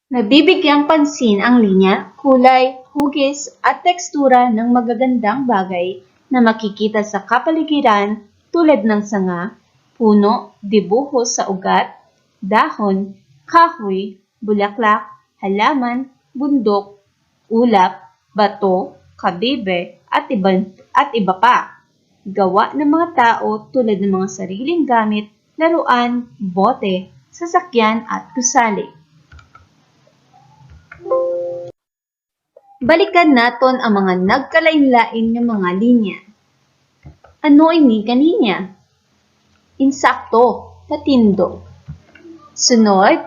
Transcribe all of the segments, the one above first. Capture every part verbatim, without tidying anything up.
Nabibigyang pansin ang linya, kulay, hugis, at tekstura ng magagandang bagay na makikita sa kapaligiran tulad ng sanga, puno, dibuho sa ugat, dahon, kahoy, bulaklak, halaman, bundok, ulap, bato, kabibe, at iban, at iba pa. Gawa ng mga tao tulad ng mga sariling gamit, laruan, bote, sasakyan, at gusali. Balikan naton ang mga nagkalain-lain nga mga linya. Ano ini nga linya? Insakto, patindog. Sunod,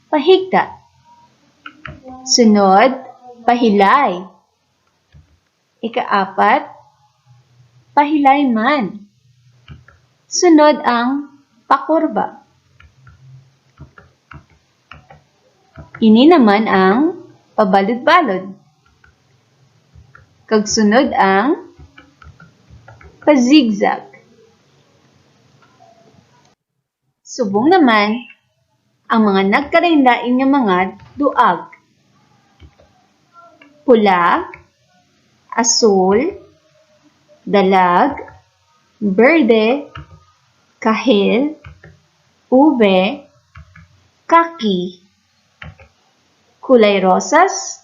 pahigda. Sunod, pahilay. Ikaapat, pahilay man. Sunod ang pakurba. Ini naman ang pabalod-balod. Kag sunod ang pazigzag. Subong naman ang mga nagkalain-lain nga mga duag. Pula, asul, dalag, berde, kahel, ube, kaki, kulay rosas,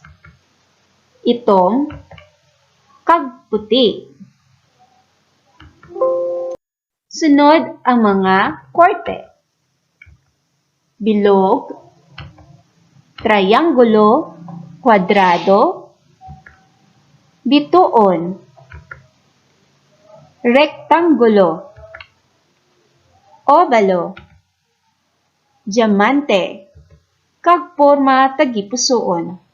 itom, kag puti. Sunod ang mga korte. Bilog, triangulo, kwadrado, bituon, rektangulo, obalo, diamante, kag porma tagipusoon.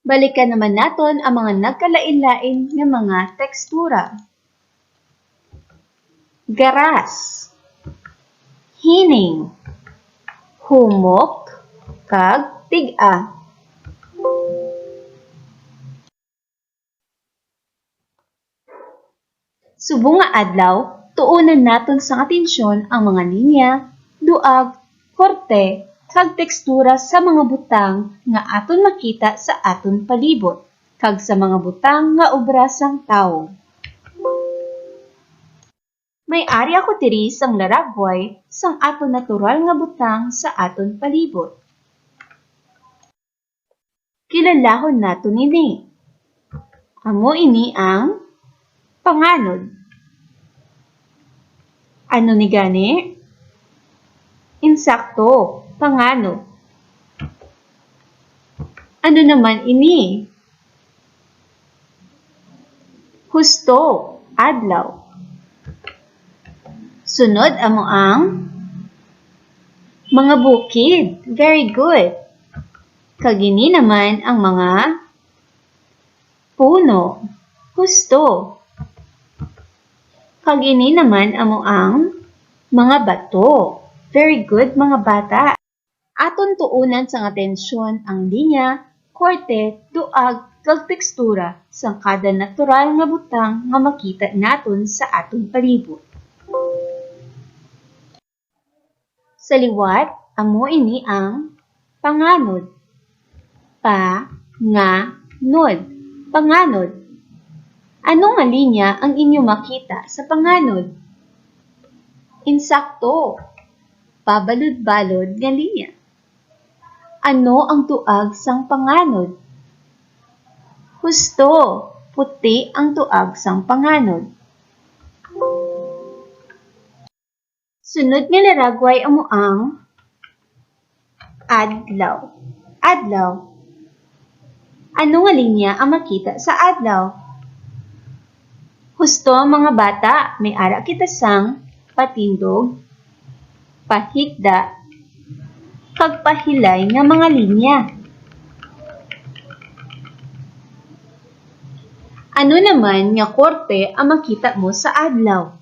Balikan naman naton ang mga nagkalain-lain nga mga tekstura. Garas, hining, humok, kag tig-a. Subong nga adlaw, tuunan naton sang atensyon ang mga linya, duag, korte, kag tekstura sa mga butang nga aton makita sa aton palibot, kag sa mga butang nga obra sang tawo. May ari ako diri sang laragway sang aton natural nga butang sa aton palibot. Kilalahon naton ini. Amo ini ang panganod. Ano ni gani? Insakto, panganod. Ano naman ini? Husto, adlaw. Sunod amo ang mga bukid. Very good. Kag ini naman ang mga puno. Husto. Kag ini naman amo ang mga bato. Very good, mga bata. Aton tuunan sang atensyon ang linya, korte, duag, kag tekstura sang kada natural nga butang nga makita naton sa aton palibot. Sa liwat, amo ini ang panganod. Pa, nga, nod. Panganod. Ano nga linya ang inyo makita sa panganod? Insakto. Pabalod-balod nga linya. Ano ang tuag sang panganod? Husto, puti ang tuag sang panganod. Sunod nga laragway amo ang adlaw. Adlaw. Ano nga linya ang makita sa adlaw? Husto, mga bata, may ara kita sang patindog, pahigda, kag pahilay nga mga linya. Ano naman nga korte ang makita mo sa adlaw?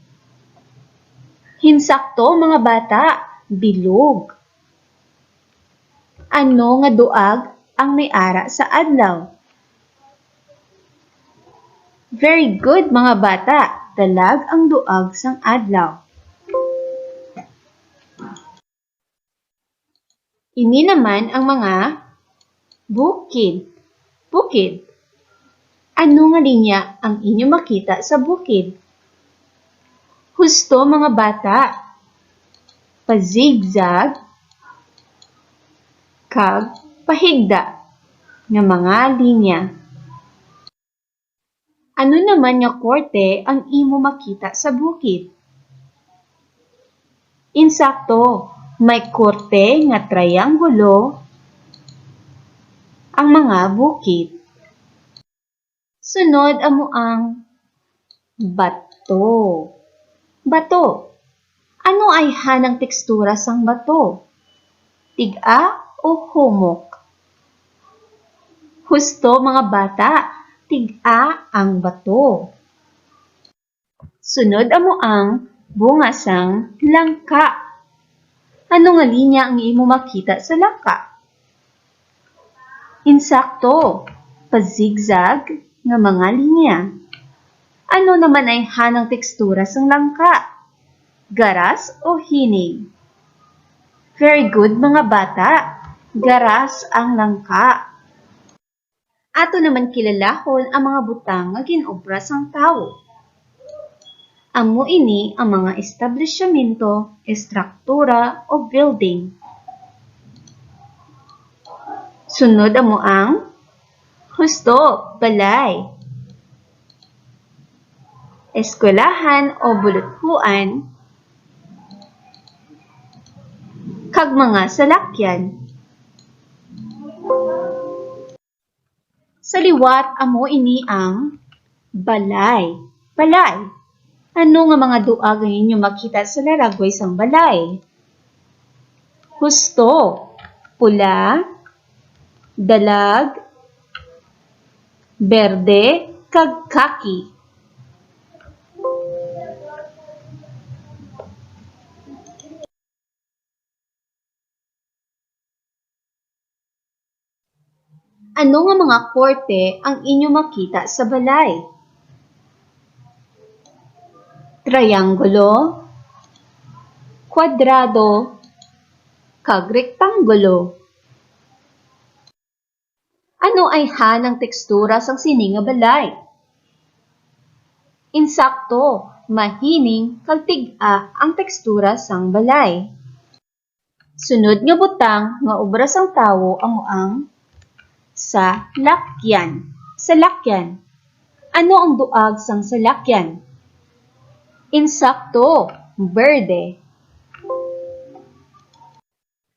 Hinsakto, mga bata, bilog. Ano nga duag ang may ara sa adlaw? Very good, mga bata. Dalag ang duag sang adlaw. Ini naman ang mga bukid. Bukid. Ano nga linya ang inyo makita sa bukid? Husto, mga bata. Pazigzag kag pahigda nga mga linya. Ano naman nga korte ang imo makita sa bukid? Insakto, may korte nga triangulo ang mga bukid. Sunod amo ang bato. Bato. Ano ayhan ang tekstura sang bato? Tig-a o humok? Husto, mga bata, tig-a ang bato. Sunod amo ang bunga sang langka. Ano nga linya ang imo makita sa langka? Insakto, pazigzag nga mga linya. Ano naman ayhan ang tekstura sang langka? Garas o hining? Very good, mga bata. Garas ang langka. Ato naman kilalahon ang mga butang nga gin-obra sang tawo. Amo ini ang mga establisyamento, estruktura, o building. Sunod amo ang husto, balay, eskwelahan o buluthuan, kag mga salakyan. Sa liwat, amo ini ang balay. Balay. Ano nga mga duag ang inyo makita sa laragway sang balay? Husto. Pula, dalag, berde, kag kaki. Ano nga mga korte ang inyo makita sa balay? Triangulo, kwadrado, kag rektangulo. Ano ayhan ang tekstura sang sini nga balay? Insakto, mahining kag tig-a ang tekstura sang balay. Sunod nga butang nga obra sang tawo amo ang salakyan. Salakyan. Ano ang duag sang salakyan? Insakto, berde.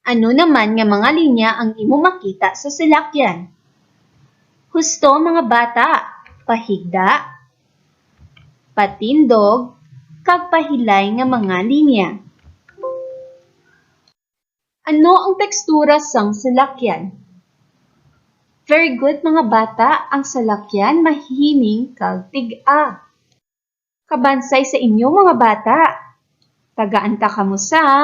Ano naman nga mga linya ang imo makita sa salakyan? Husto, mga bata, pahigda, patindog, kag pahilay nga mga linya. Ano ang tekstura sang salakyan? Very good, mga bata, ang salakyan mahining kag tig-a. Kabansay sa inyo, mga bata, tagaan ta kamo sa